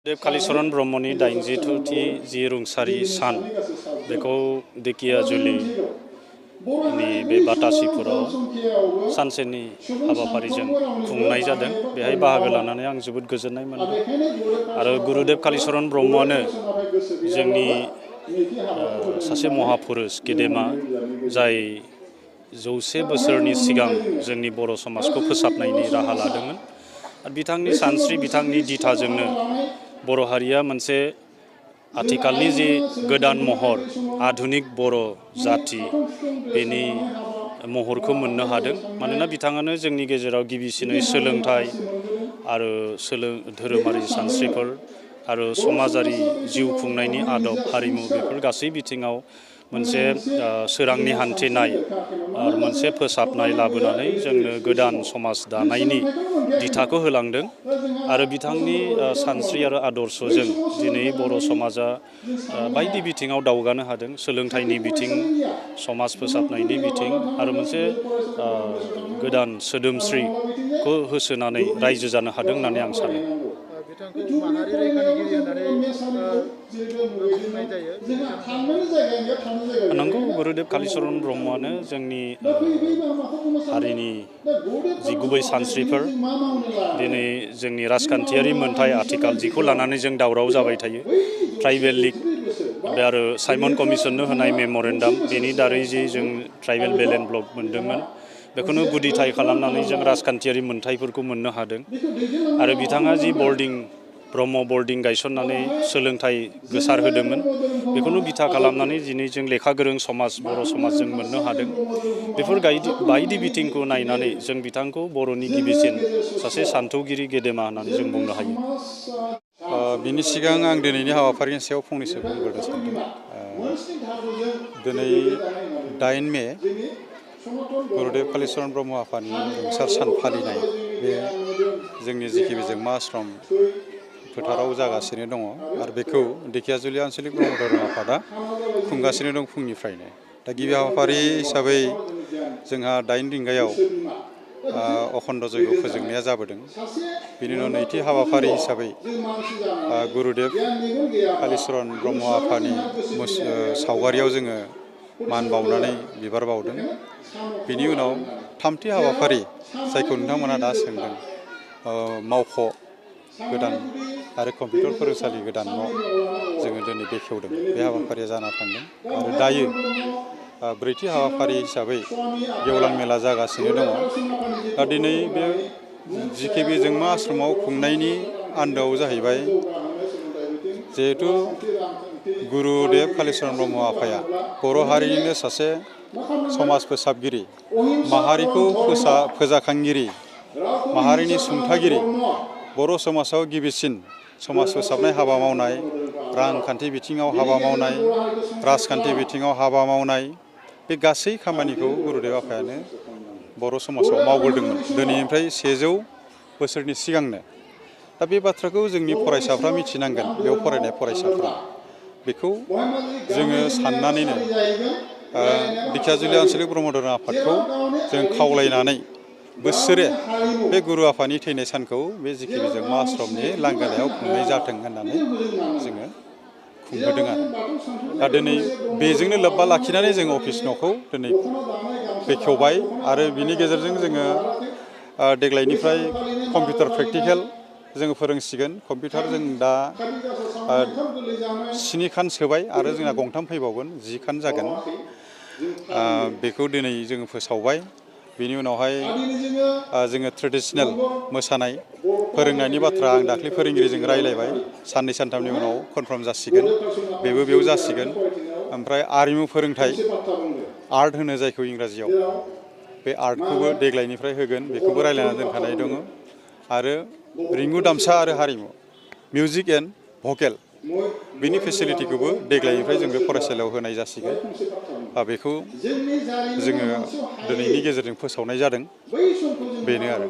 देव कालीचरण ब्रह्मनि 82थि जि रुंसारि सान बेखौ धेकियाजुलि बे बाटासिपुराव सानसेनि हाबाफारिजों खुंनाय जादों। बेहाय बाहागो लानानै आं जोबोद गोजोननाय मोनदों आरो गुरुदेव कालीचरण ब्रह्मआनो जोंनि सासे महापुरुष गेदेमा जाय 100 बोसोरनि सिगां जोंनि बर' समाजखौ फोसाबनायनि राहा लादोंमोन। बिथांनि सानस्रि बिथांनि दिथाजोंनो बर' हारिया मोनसे आथिखालनि जि गोदान महर आधुनिक बर' जाति बेनि महरखौ मोननो हादों। मानोना बिथाङानो जोंनि गेजेराव गिबिसिनै सोलोंथाइ आरो धोरोमारि सानस्रिफोर आरो समाजारि जिउ खुंनायनि आदब हारिमु बेफोर गासै बिथिङाव मोनसे सोरांनि हान्थिनाय आरो मोनसे फोसाबनाय लाबोनानै जोंनो गोदान समाज दानायनि दिथाखौ होलांदों। आरो बिथांनि सानस्रि आरो आदर्शजों दिनै बर' समाजा बायदि बिथिङाव दावगानो हादों। सोलोंथाइनि बिथिं, समाज फोसाबनायनि बिथिं आरो मोनसे गोदान सोदोमस्रिखौ होसोनानै रायजो जानो हादों होननानै आं सानो। नंगौ, गुरुदेव कालीचरण ब्रह्मआनो जोंनि हारिनि जि गुबै सानस्रिफोर दिनै जोंनि राजखान्थियारि मोनथाय आथिखाल जिखौ लानानै जों दावराव जाबाय थायो। ट्राइबेल लिग बे आरो साइमन कमिसननो होनाय मेम'रेन्डाम बेनि दारै जि जों ट्राइबेल बेल एन्ड ब्लक मोनदोंमोन बेखौनो गुदिथाय खालामनानै जों राजखान्थियारि मोनथायफोरखौ मोननो हादों। आरो बिथाङा जि ब्रह्म बर्डिं गायसननानै सोलोंथाइ गोसार होदोंमोन बेखौनो बिथा खालामनानै दिनै जों लेखा गोरों समाज बर' समाज जों मोननो हादों। बेफोर बायदि बिथिंखौ नायनानै जों बिथांखौ बर'नि गिबिसिन सासे सान्थौगिरि गेदेमा होननानै जों बुंनो हायो। बिनि सिगां आं दिनैनि हाबाफारिनि सायाव फंनैसो बुंग्रोनो सानदों। दिनै 8 मे गुरुदेव कालीचरण ब्रह्म आफानि रुंसार सान फालिनाय बे जोंनि जिखिबि जोंमा आश्रम फोथाराव जागासिनो दङ आरो बेखौ धेकियाजुलि आन्चलिक ब्रह्म धोरोम आफादा खुंगासिनो दं फुंनिफ्रायनो। दा गिबि हाबाफारि हिसाबै जोंहा 8 रिंगायाव अखण्ड जयग फोजोंनाया जाबोदों। बिनि उनाव नैथि हाबाफारि हिसाबै गुरुदेव कालीचरण ब्रह्म आफानि सावगारियाव जोङो मान बावनानै बिबार बावदों। बिनि उनाव थामथि हाबाफारि जायखौ नोंथांमोना दा सोंदों, मावख' गोदान आरो कम्पिउटार फरायसालि गोदान न' जोङो दिनै बेखेवदों। बे हाबाफारिया जाना थांदों आरो दायो ब्रैथि हाबाफारि हिसाबै गेवलां मेला जागासिनो दङ। दा दिनै बे जिकेबि जोंमा आश्रमाव खुंनायनि आन्दोआव जाहैबाय जिहेथु गुरुदेव कालीचरण ब्रह्म आफाया बर' हारिनिनो सासे समाज फोसाबगिरि, माहारिखौ फोजाखांगिरि, माहारिनि सुंथागिरि, बर' समाजाव गिबिसिन समाज फोसाबनाय हाबा मावनाय, रांखान्थि बिथिङाव हाबा मावनाय, राजखान्थि बिथिङाव हाबा मावनाय, बे गासै खामानिखौ गुरुदेव आफायानो बर' समाजाव मावग्रोदोंमोन दिनैनिफ्राय 100 बोसोरनि सिगांनो। दा बे बाथ्राखौ जोंनि फरायसाफ्रा मिथिनांगोन, बेयाव फरायनाय फरायसाफ्रा। बेखौ जोङो साननानैनो धेकियाजुलि आन्चलिक ब्रह्म धोरोम आफादखौ जों खावलायनानै बोसोरे बे गुरु आफानि थैनाय सानखौ बे जिखिबि जोंमा आश्रमनि लांगोनायाव खुंनाय जाथों होननानै जोङो खुंहोदों आरो। दा दिनै बेजोंनो लोब्बा लाखिनानै जों अफिस न'खौ दिनै बेखेवबाय आरो बिनि गेजेरजों जोङो देग्लायनिफ्राय कम्पिउटार प्रेक्टिकेल जोङो फोरोंसिगोन। कम्पिउटार जों दा 7 खान सोबाय आरो जोंना गंथाम फैबावगोन, 10 खान जागोन। बेखौ दिनै जोङो फोसावबाय। बेनि उनावहाय जोङो ट्रेडिसनेल मोसानाय फोरोंनायनि बाथ्रा आं दाख्लै फोरोंगिरिजों रायलायबाय। साननै सानथामनि उनाव कनफार्म जासिगोन, बेबो बेयाव जासिगोन। ओमफ्राय आरिमु फोरोंथाइ, आर्ट होनो जायखौ इंराजियाव, बे आर्टखौबो देग्लायनिफ्राय होगोन, बेखौबो रायलायना दोनखानाय दङ। आरो रिंगु दामसा आरो हारिमु, मिउजिक एन्ड भकेल, बिनि फेसिलिटिखौबो देग्लायनिफ्राय जों बे फरायसालियाव होनाय जासिगोन। बेखौ जोङो दिनैनि गेजेरजों फोसावनाय जादों, बेनो आरो।